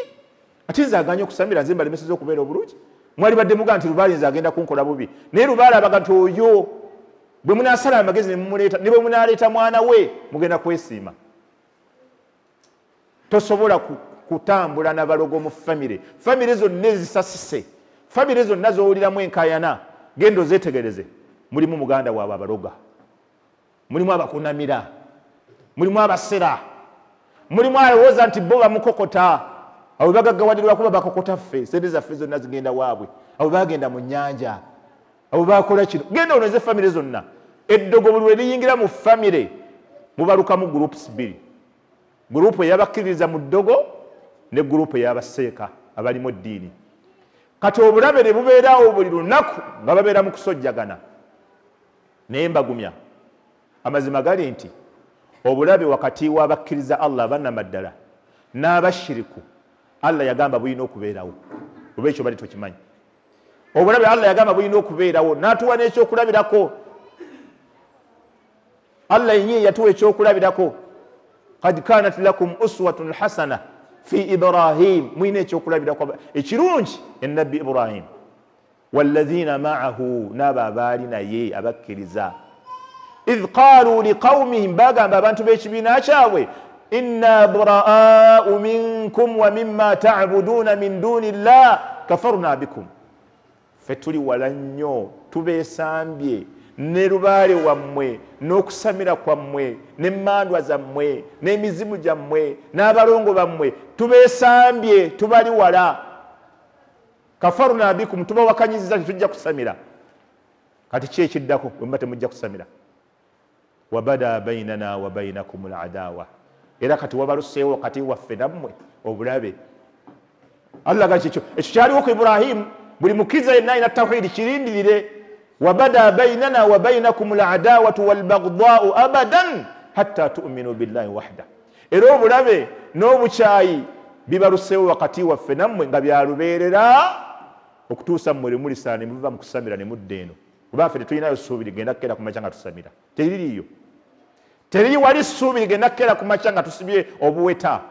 ate nze aganye okusamira nze mbalemesezza okubeera obulungi? Mwalibadde muga nti lubaale nze agenda kunkola bubi, naye lubaale abaga nti oyo bwe munaasala amagezi ne mumuleeta, ne bwe munaaleeta mwana we mugenda kwesiima. Tosobola kutambula na balogo mu famire. Famire zonna ezisasise, famire zonna z'owuliramu enkayana, genda ozeetegereze, mulimu muganda waabwe abaloga, mulimu abakunamira, mulimu abasera, mulimu alowooza nti bo bamukokota. Abo bagaggawadde lwakuba bakokota ffe, sente zaffe zonna zigenda waabwe. Abo bagenda mu nnyanja, abo bakola kino. Genda onoze famire zonna. Eddogo buli lwe liyingira mu famire mubalukamu groups bbiri, gurupu eyabakkiririza mu ddogo ne gurupu eyabaseeka abalimu eddiini. Kati obulabe ne bubeerawo buli lunaku nga babeera mu kusojjagana. Naye mbagumya, amazima gali nti obulabe wakati w'abakkiriza Allah abanamaddala n'abashiriku, Allah yagamba bulina okubeerawo, oba ekyo bali tokimanyi. Obulabe Allah yagamba bulina okubeerawo, n'atuwa n'ekyokulabirako. Allah yennyini yatuwa ekyokulabirako, kad kanat lakum uswatun hasana fi Ibrahim, mulina ekyokulabirako ekirungi enabbi Ibrahim walladhina maahu, n'abo abaali naye abakkiriza, idh qaalu liqaumihim, bagamba abantu b'ekibiina kyabwe, inna buraau minkum wa mimma tabuduuna min duni llah kafarna bikum, ffe tuli wala nnyo, tubeesambye. Ne lubaale wammwe, n'okusamira kwammwe, n'emmandwa zammwe, n'emizimu gyammwe, n'abalongo bammwe, tubeesambye, tubali wala. Kafaruna bikum, tubawakanyizza, tetujja kusamira. Kati ki ekiddako bwe muba temujja kusamira? Wabada bainana wa bainakum ladawa, era kati wabaluseewo wakati waffe nammwe obulabe. Allah ga kikyo ekyo kyaliwo ku Ibrahimu. Buli mukkiriza yenna alina tawhidi kirindirire. Wabada bainana wa bainakum ladawatu walbagdau abadan hatta tuminu billahi wahda, era obulabe n'obukyayi bibaluseewo wakati waffe nammwe nga byalubeerera okutuusa mmwe lwe mulisaana ne muva mu kusamira ne mudda eno, kuba ffe tetulinayo ssuubi ligenda kukeera ku makya nga tusamira. Teririiyo, teriri wali ssuubi ligenda kukeera ku makya nga tusibye obuweta.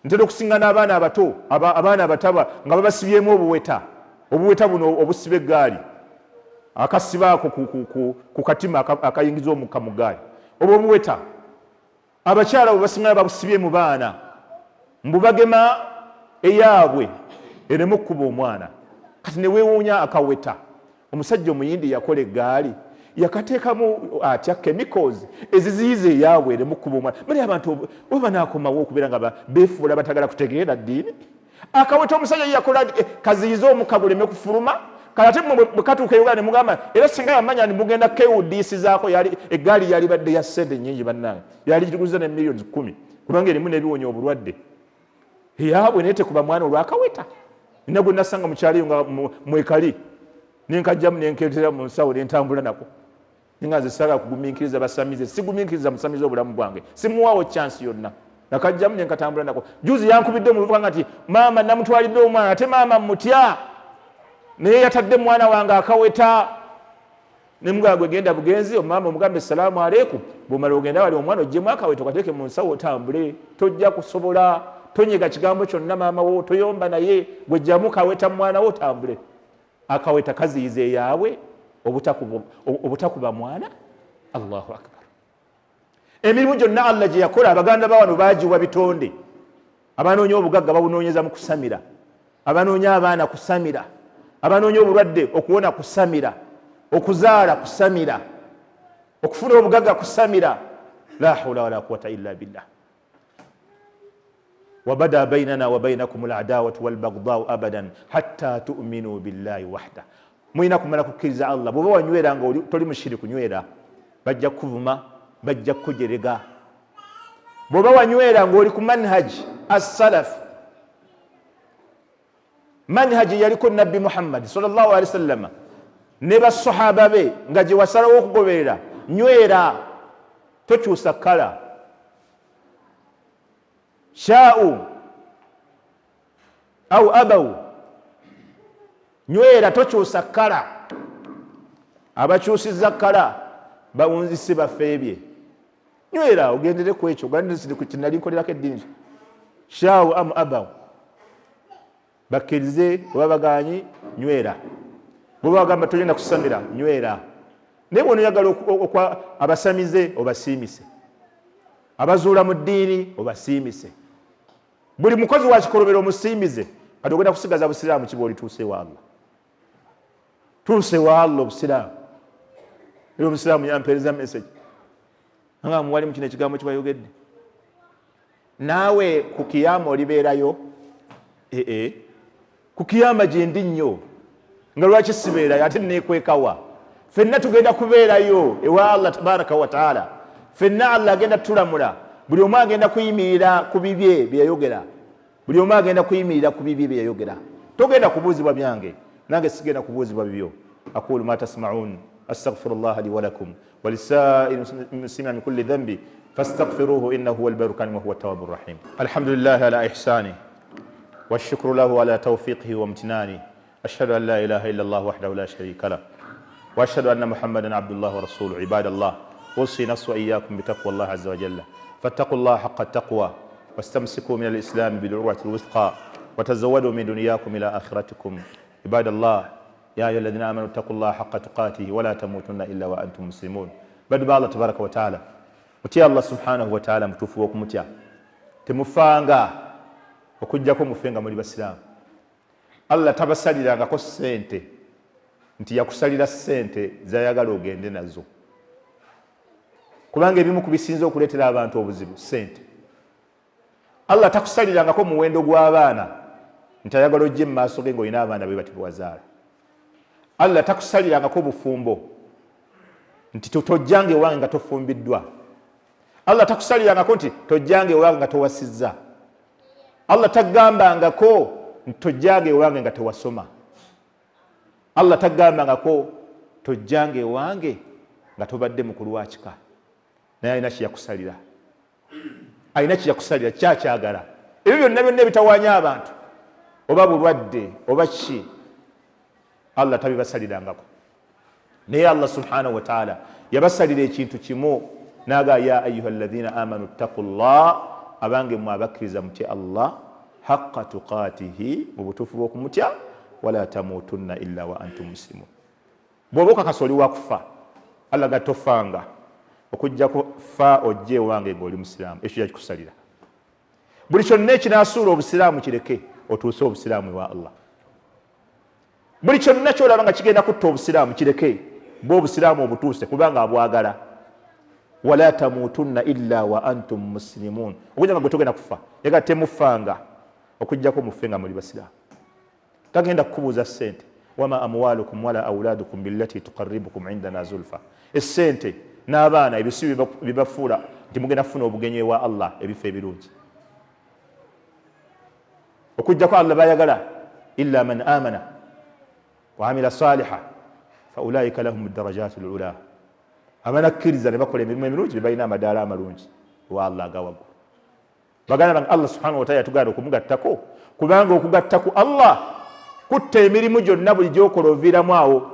Ntera okusinga n'abaana abato, abaana abataba nga babasibyemu obuweta, obuweta buno obusiba eggaali, akasibaako ku katima akayingiza omukka mu ggaali, obwo obuweta abakyala bwe basinga babusibye mu baana, mbu bagema eyaabwe ereme okukuba omwana. Kati ne weewuunya akaweta omusajja Omuyindi yakola eggaali yakateekamu atya chemicals eziziyiza eyaabwe ereme okukuba omwana. Bali abantu oba banaakomawo okubeera nga beefuula batagala kutegeera ddiini. Akaweta omusajja yakola kaziyize omukka guleme kufuluma. Kale ate mmwe bwe katuuka e Uganda ne mugamba, era singa yamanya nti mugenda kewudiisizaako, yali eggaali yalibadde ya ssente nnyingi bannange, yali giguza ne millions 10, kubanga erimu n'ebiwonya obulwadde. Eyaabwe naye tekuba mwana olwakaweta. Nina gwe nasanga mu kyalo eyo nga mwekali, ne nkajjamu ne nkeetera mu nsawo ne ntambula nako. Nga nze saagala kugumiikiriza basamize, sigumiikiriza musamize obulamu bwange, simuwaawo chance yonna. Nakajjamu ne nkatambula nako. Juzi yankubidde omuvubuka nga nti maama namutwalidde omwana, ate maama mutya, naye yatadde mwana wange akaweta. Ne mugamba, gwe genda bugenzi omaama omugambe salaamu aleikum, bwomala ogenda wali omwana oggyemu akaweta okateeke mu nsawo otambule. Tojja kusobola, tonyega kigambo kyonna maama wo, toyomba naye, gwe ggyamu kaweta mwana wo otambule. Akaweta kaziyiza eyaabwe obutakuba mwana. Allahu akbar. Emirimu gyonna Allah gye yakola, abaganda ba wano baagiwa bitonde. Abanoonya obugagga babunoonyeza mu kusamira, abanoonya abaana kusamira, abanoonya obulwadde okuwona kusamira, okuzaala kusamira, okufuna obugagga kusamira. La hawla wala quwata illa billah. Wabada bainana wa bainakum ladawatu walbagdau abadan hatta tuminu billahi wahda. Mulina kumala kukkiriza Allah. Bw'oba wanywera nga toli mushiriku, nywera, bajja kukuvuma, bajja kukujerega. Bw'oba wanywera ng'oli ku manhaji assalafi, manhaji yaliko Nabbi Muhammadi sallallahu alaihi wasallama ne basahaba be, nga gye wasalawo okugoberera, nywera, tokyusa kala. Sha'u au abau, nywera, tokyusa kala. Abakyusiza kala bawunzise, bafeebye. Nywera ogendere ku ekyo, kinali nkolerako eddiini. Sha'u am abau, bakkirize oba baganyi, nywera. Bwe bagamba togenda kusamira, nywera. Naye bw'onoyagala abasamize obasiimise, abazuula mu ddiini obasiimise, buli mukozi wa kikolobero omusiimize, kati ogenda kusigaza busiraamu kiba olituuse wa Allah. Tuuse wa Allah obusiraamu. Era omusiraamu yampeereza message nga muwali mu kino ekigambo kibayogedde, naawe ku kiyama olibeerayo. Ee, ku kiyama gyendi nnyo, nga lwaki sibeerayo ate neekwekawa? Ffenna tugenda kubeerayo ewa Allah tabaraka wataala. Ffenna Allah agenda tulamula, buli omu agenda kuyimirira ku bibye byeyayogera, buli omu agenda kuyimirira ku bibye byeyayogera. Togenda kubuuzibwa byange, nange sigenda kubuuzibwa bibyo. Aqulu ma tasmaun, astaghfirullah li walakum walisairi muslimina min kulli dhanbi fastaghfiruhu innahu huwal barru karim wa huwa tawwabur rahim. Alhamdulillahi ala ihsani washukru lahu ala tawfiqihi wa imtinani, ashhadu an la ilaha illa Allah wahdahu la sharika lah wa ashhadu anna Muhammadan abdullah wa rasuluhu. Ibadallah, usi nafsi wa iyyakum bitaqwa Allah azza wa jalla, fattaqullaha haqqa taqwa wastamsiku min alislami bilurwati alwuthqa watazawwadu min dunyakum ila akhiratikum. Ibadallah, ya ayuha alladhina amanu ittaqullaha haqqa tuqatihi wala tamutunna illa wa antum muslimun. Baddu ba Allah tabaraka wa taala, mutye Allah subhanahu wa taala mutuufu w'okumutya, temufanga okuggyako mufe nga muli basiraamu. Allah tabasalirangako ssente. Nti yakusalira ssente zayagala ogende nazo, kubanga ebimu ku bisinza okuleetera abantu obuzibu ssente. Allah takusalirangako muwendo gw'abaana nti ayagala ojje mu maaso ge ng'olina abaana bwe bati bewazaala. Allah takusalirangako bufumbo nti tojjanga ewange nga tofumbiddwa. Allah takusalirangako nti tojjanga ewange nga towasizza. Allah tagambangako nti tojjanga ewange nga tewasoma. Allah tagambangako tojjanga ewange nga tobadde mukulu wa kika. Naye alina kyeyakusalira, alina kyeyakusalira, kyakyagala. Ebyo byonna byonna ebitawanya abantu, oba bulwadde oba ki, Allah tabibasalirangako. Naye Allah subhanahu wataala yabasalira ekintu kimu, naga ya ayuha alladhina amanu ttaku llah, abange mwe abakkiriza mutye Allah haqa tuqatihi, mu butuufu bw'okumutya, wala tamutunna illa wa antum muslimun. Bw'oba okakasa oli wakufa, Allah ga tofanga okujjako fa ojje ewange ng'oli musiraamu. Ekyo yakikusalira. Buli kyonna ekinasuula obusiraamu kireke, otuuse obusiraamu ewa Allah. Buli kyonna kyolaba nga kigenda kutta obusiraamu kireke, bwe obusiraamu obutuuse, kubanga abwagala. Wala tamutunna illa wa antum muslimun, okujja nga gwe togenda kufa, yaga temufanga okujjako mufe nga muli basiraamu. Tagenda kukubuuza ssente, wama amwalukum wala auladukum billati tuqaribukum indana zulfa. Essente n'abaana ebyo si bibafuula nti mugenda kufuna obugenyi ewa Allah, ebifo ebirungi, okujjako Allah bayagala, illa man amana wa amila saliha faulaika lahum darajat lula. Abanakkiriza ne bakola emirimu emirungi bebalina amadaala amalungi ewa Allah agawaggulu. Baganda bange, Allah subhanahu wataala yatugaana okumugattako, kubanga okugatta ku Allah kutta emirimu gyonna, buli gyokola oviiramu awo,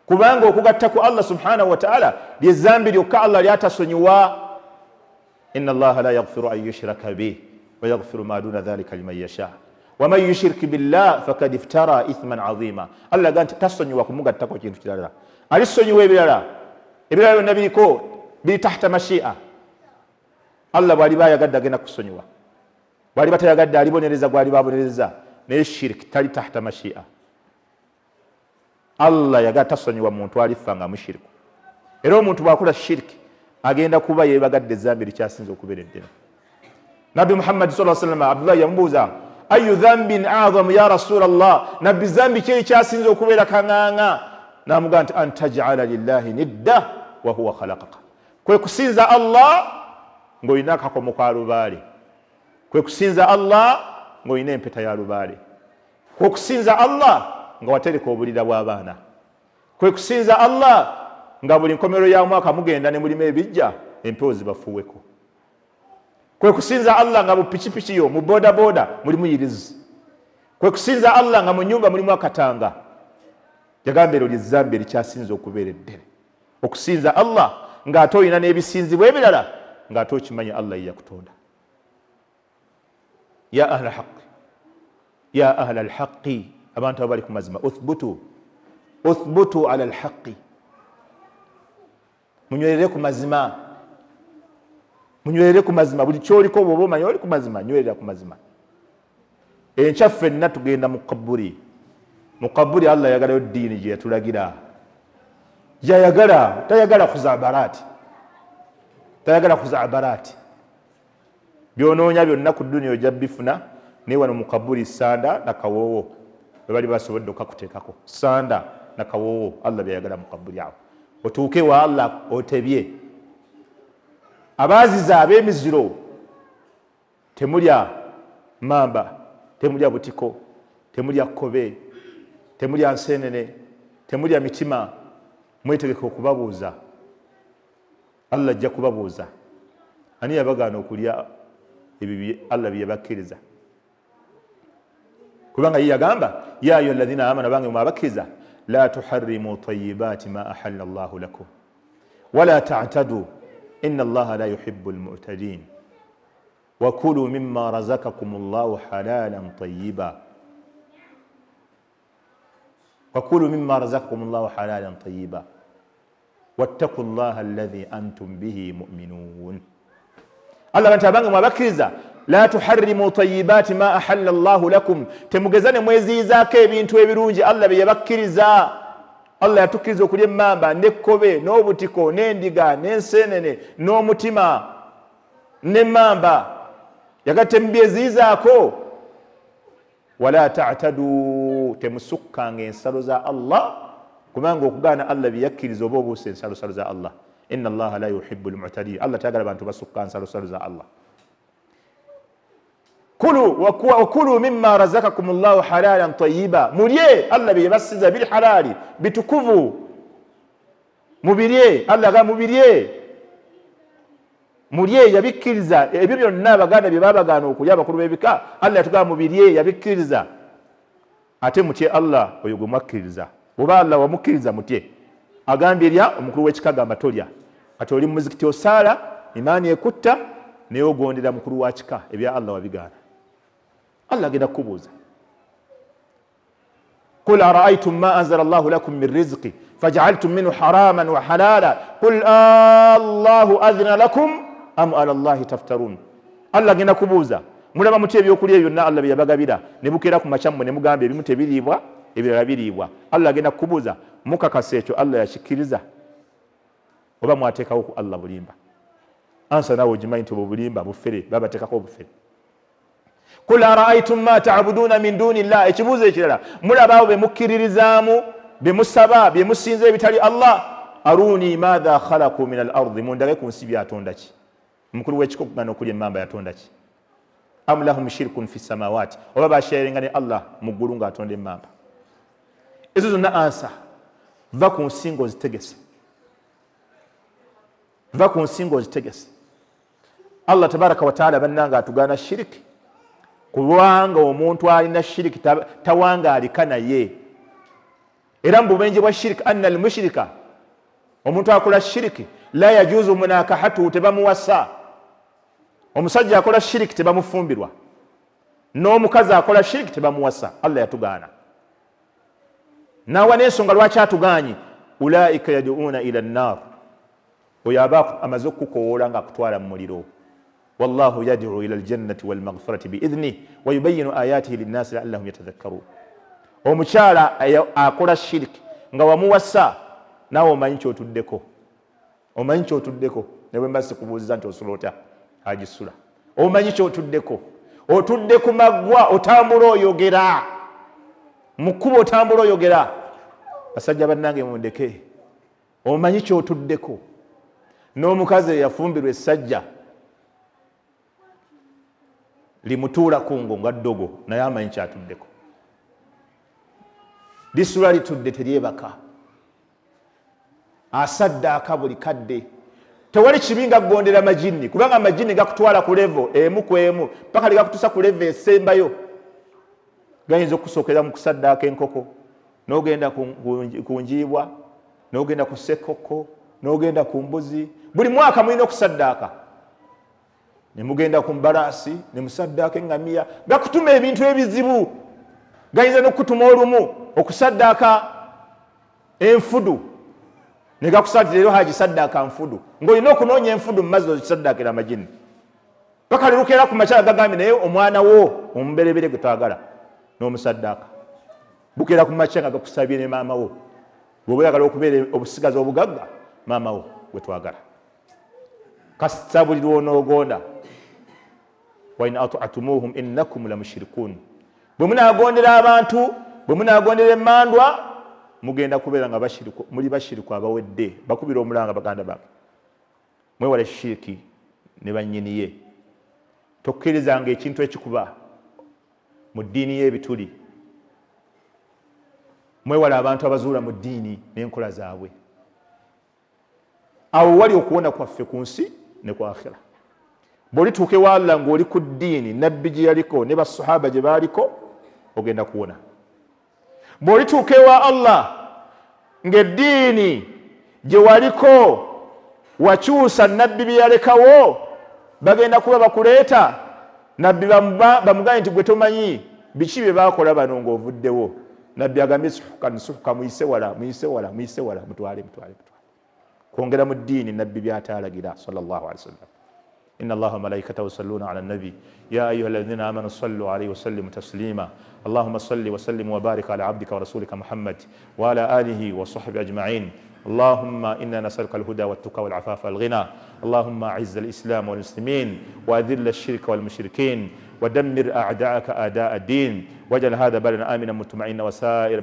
kubanga okugatta ku Allah subhanahu wataala lyezambi lyokka Allah lyatasonyiwa. Inna allaha la yaghfiru an yushraka bih wa yaghfiru ma duna dhalika liman yasha waman yushrik billah fakad iftara ithman azima. Allah ga nti tasonyiwa kumugattako kintu kirala, alisonyiwa ebirala, ebirala byonna biriko biri tahta mashia. Allah bwaliba ayagadde agenda kusonyiwa, bwaliba tayagadde alibonereza gwaliba abonereza, naye shirk tali tahta mashia. Allah yaga tasonyiwa muntu alifa nga mushiriku. Era omuntu bwakola shiriki agenda kuba yebagadde ezambi likyasinza okubeera eddene. Nabbi Muhammadi sa sallam, Abdullahi yamubuuza ayu dhambin azamu ya rasulallah, nabbi zambi ki ekyasinza okubeera kaŋaŋa? Namugaa nti an tajala lillahi nidda wahuwa khalakaka, kwe kusinza Allah ng'olina akakomo ka lubaale, kwe kusinza Allah ng'olina empeta ya lubaale, kwe kusinza Allah nga watereka obulira bw'abaana, kwe kusinza Allah nga buli nkomero ya mwaka mugenda ne mulimu ebijja empewo zibafuuweko, kwe kusinza Allah nga mu pikipiki yo mu bodaboda mulimu yirizi, kwe kusinza Allah nga mu nyumba mulimu akatanga. Yagamba eryo lyezambi erikyasinza okubeera eddene, okusinza Allah ng'ate olina n'ebisinzibwa ebirala ng'ate okimanyi Allah ye yakutonda. Ya ahla haqi, ya ahla alhaqi, abantu abo bali ku mazima, uthbutu, uthbutu ala alhaqi, munywerere ku mazima, munywerere ku mazima. Buli kyoliko bwoba omanyi oli ku mazima, nywerera ku mazima. Enkya ffenna tugenda mu kaburi. Mu kaburi Allah ayagalayo ddiini gye yatulagira, gyayagala. Tayagala khuzabarati, tayagala khuzabarati. Byonoonya byonna ku duniya ojja bifuna, naye wano mu kaburi sanda na kawoowo bwe bali basobodde okukakuteekako, sanda na kawoowo. Allah byayagala mu kaburi awo otuuke wa Allah otebye. Abaaziza ab'emiziro, temulya mamba, temulya butiko, temulya kkobe, temulya nsenene, temulya mitima. Mwetegeke okubabuuza. Allah ajja kubabuuza ani yabagaana okulya ebyo Allah bye yabakkiriza, kubanga ye yagamba ya ayuha alladhina amanu, abange mwe abakkiriza, la tuharrimu tayibaati ma ahalla llahu lakum wala tatadu inna allaha la yuhibbu almu'tadin wakulu mimma razakakum llahu halalan tayiba, wakulu mimma razakakum llahu halalan tayiba wattaku llaha alladhi antum bihi muminun. Allah nti abange mwabakkiriza, la tuharrimu tayibaati ma ahalla llahu lakum, temugeza ne mweziyizaako ebintu ebirungi Allah bye yabakkiriza. Allah yatukkiriza okulya emmamba n'ekkobe n'obutiko n'endiga n'enseenene n'omutima n'emmamba, yaga temubyeziyizaako. Wala tatadu, temusukkanga ensalo za Allah, kubanga okugaana Allah bye yakkiriza oba obuusa ensalosalo za Allah. Inna Allaha la yuhibbu lmutadin, Allah tayagala bantu basukka nsalosalo za Allah. Kulu wakulu mimma razakakum llahu halalan tayiba, mulye Allah bye yabasiza biri halali bitukuvu, mubirye. Allah aga mubirye, mulye, yabikkiriza ebyo byonna abaganda bye babagaana okulya abakulu b'ebika. Allah yatugamba mubirye, yabikkiriza. Ate mutye Allah oyo gwe mwakkiriza. Bw'oba Allah wamukkiriza mutye. Agambye lya, omukulu w'ekika agamba tolya. Kati oli mu muzikiti osaala, imaani ekutta, naye ogondera mukulu wa kika, ebya Allah wabigaana. Allah agenda kukubuuza. Qul araaitum ma anzala llahu lakum min rizqi fajaaltum minhu haraman wa halala qul allahu adhina lakum am ala llahi taftarun. Allah agenda kubuuza, mulaba mutya ebyokulya byonna Allah bye yabagabira ne bukeera ku makya mmwe ne mugamba ebimu tebiriibwa ebirala biriibwa. Allah agenda kukubuuza, mukakasa ekyo Allah yakikkiriza oba mwateekawo ku Allah bulimba? Ansa naawe ogimanyi nti obwo bulimba bufere, babateekako obufere. Kul araaitum ma tabuduuna min duni llah. Ekibuuzo ekirala, mulaba abo bemukkiririzaamu, bemusaba, byemusinza ebitali Allah, aruni maatha khalaku min al ardi, mundage ku nsi byatonda ki? Omukulu w'ekika okugana okulya emmamba yatonda ki? Am lahum shirkun fi samawati, oba basharinga ne Allah mu ggulu ng'atonda emmamba? Ezo zonna ansa va ku nsi ng'ozitegese, va ku nsi ng'ozitegese. Allah tabaraka wataala bannanga atugaana shiriki, kubanga omuntu alina shiriki tawangaalika naye. Era mu bubenje bwa shiriki, anna almushrika, omuntu akola shiriki, la yajuzu munakahatuhu, tebamuwasa. Omusajja akola shiriki tebamufumbirwa, n'omukazi akola shiriki tebamuwasa. Allah yatugaana nawa n'ensonga lwaki atugaanyi. Ulaika yaduuna ila nnar, oyo aba amaze okukukowoola nga akutwala mu muliro. Wallahu yad'u ila aljannati walmaghfirati biidhnih wayubayinu ayatihi linnasi laallahum yatadhakkarun. Omukyala akola shiriki nga wamuwasa, naawe omanyi kyotuddeko, omanyi kyotuddeko. Ne bwe mba sikubuuziza nti osula otya, agisula, omanyi kyotuddeko. Otudde ku maggwa, otambula oyogera mu kkubo, otambula oyogera, basajja bannange mundeke. Omanyi kyotuddeko. N'omukazi eyafumbirwa essajja limutuula kungo nga ddogo, naye amanyi kyatuddeko. Lisula litudde teryebaka, asaddaaka buli kadde. Tewali kibi nga kugondera majinni, kubanga amajinni gakutwala ku levo emu ku emu paka ligakutuusa ku levo esembayo. Gayinza okukusookera mu kusaddaaka enkoko, n'ogenda ku njiibwa, n'ogenda ku ssekokko, n'ogenda ku mbuzi. Buli mwaka mulina okusaddaaka, ne mugenda ku mbalaasi ne musaddaaka eŋŋamiya. Gakutuma ebintu ebizibu, gayinza n'okukutuma olumu okusaddaaka enfudu, ne gakusaatira leero haji saddaaka nfudu, ng'olina okunoonya enfudu mu mazzi ozisaddaakira amajini. Paka lerukeera ku makyala gagambye naye omwana wo omuberebere gwe twagala n'omusaddaaka. Bukeera ku makya nga gakusabye ne maama wo, bw'oba oyagala okubeera obusigaza obugagga, maama wo gwe twagala. Kasita buli lw'onoogonda, wa in ata'tumuhum innakum lamushrikun, bwe munaagondera abantu, bwe munaagondera emmandwa, mugenda kubeera nga muli bashiriku abawedde. Bakubira omulanga baganda bange, mwewale shiriki ne bannyini ye. Tokkirizanga ekintu ekikuba mu ddiini y'ebituli. Mwewale abantu abazuula mu ddiini n'enkola zaabwe. Awo wali okuwona kwaffe ku nsi ne ku akhira. Bw'olituuka ewa Allah ng'oli ku ddiini nabbi gye yaliko ne basahaba gye baaliko, ogenda kuwona. Bw'olituuka ewa Allah ng'eddiini gye waliko wakyusa nabbi bye yalekawo, bagenda kuba bakuleeta nabbi bamugambe nti gwe tomanyi biki bye baakola bano ng'ovuddewo. Nabbi agambye suhukan suhuka, muyise wala, muyise wala, muyise wala, mutwale, mutwale, mutwale. Kwongera mu ddiini nabbi by'ataalagira sallallahu alaihi wasallam. إن الله وملائكته يصلون على النبي يا أيها الذين آمنوا صلوا عليه وسلموا تسليما. اللهم صل وسلم وبارك على عبدك ورسولك محمد وعلى آله وصحبه أجمعين. اللهم إنا نسألك الهدى والتقى والعفاف والغنى. اللهم أعز الإسلام والمسلمين وأذل الشرك والمشركين ودمر أعداءك أعداء الدين، واجعل هذا بلدنا آمنا مطمئنا وسائر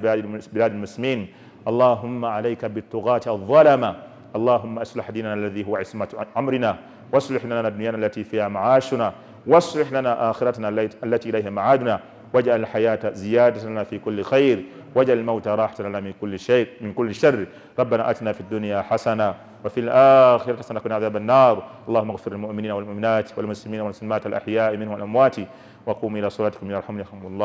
بلاد المسلمين. اللهم عليك بالطغاة الظلمة. اللهم أصلح ديننا الذي هو عصمة أمرنا، واصلح لنا دنيانا التي فيها معاشنا، واصلح لنا آخرتنا التي إليها معادنا، واجعل الحياة زيادة لنا في كل خير، واجعل الموت راحة لنا من كل شيء من كل شر. ربنا آتنا في الدنيا حسنة وفي الآخرة حسنة وقنا عذاب النار. اللهم اغفر للمؤمنين والمؤمنات والمسلمين والمسلمات الأحياء منهم والأموات، وقوموا إلى صلاتكم يرحمني الله.